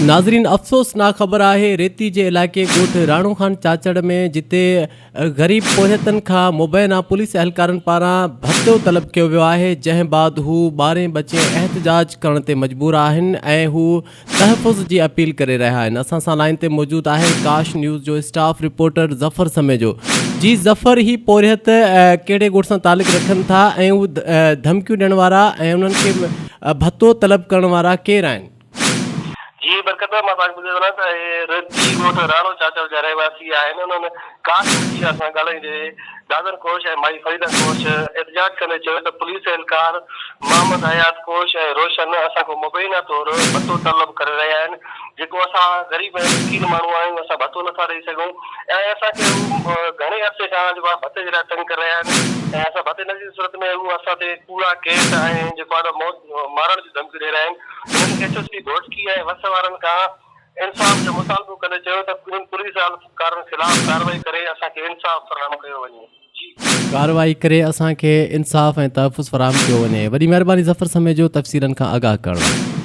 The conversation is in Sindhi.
ناظرين افسوسناڪ خبر آهي ريتي جي علائقي ڳوٺ راڻو خان چاچڙ ۾ جتي غريب پورهيتن کان مبينا پوليس اهلڪارن پاران ڀتو طلب ڪيو ويو آهي جنهن بعد هو ٻارين ٻچين احتجاج ڪرڻ تي مجبور آهن ۽ هو تحفظ جي اپيل ڪري رهيا آهن اسان سان لائين تي موجود آهي ڪاش نيوز جو اسٽاف رپورٽر ظفر سميجو جي ظفر هي پورهيت ڪهڙي ڳوٺ سان تعلق رکن ٿا ۽ هو ڌمڪيون ڏيڻ وارا ۽ انهن کي ڀتو طلب ڪرڻ وارا ڪير آهن؟ جي برڪت مان توهان کي ٻڌايو وڃان ته اهي ريتي ڳوٺ راڻو چاچڙ جا رهواسي آهن انهن ڪاش ميڊيا سان ڳالهائيندي دادن ڪوش ۽ مائي فريده ڪوش احتجاج ڪندي چيو ته پوليس اهلڪار محمد حيات ڪوش ۽ روشن اسان کان مبينا طور ڀتو طلب ڪري رهيا آهن جيڪو اسان غريب ۽ مسڪين ماڻهو آهيون اسان ڀتو نٿا ڏئي سگهون ۽ اسان کي هو گهڻي عرصي کان جيڪو آهي ڀتي جي لاء تنگ ڪري رهيا آهن ۽ اسان ڀتي نه جي صورت ۾ هو اسان تي ڪوڙا ڪيس ۽ جيڪو آهي موت مارڻ جون ڌمڪيون ڏئي رهيا آهن. هنن ايس ايس پي گهوٽڪي ۽ وس وارن کان انصاف جو مطالبو ڪندي چيو ته انهن پوليس اهلڪارن خلاف ڪارروائي ڪري اسان کي انصاف فراهم ڪيو وڃي. جي. ڪارروائي ڪري اسان کي انصاف ۽ تحفظ فراهم ڪيو وڃي. وڏي مهرباني ظفر سميجو تفصيلن کان آگاهه ڪرڻ لاء.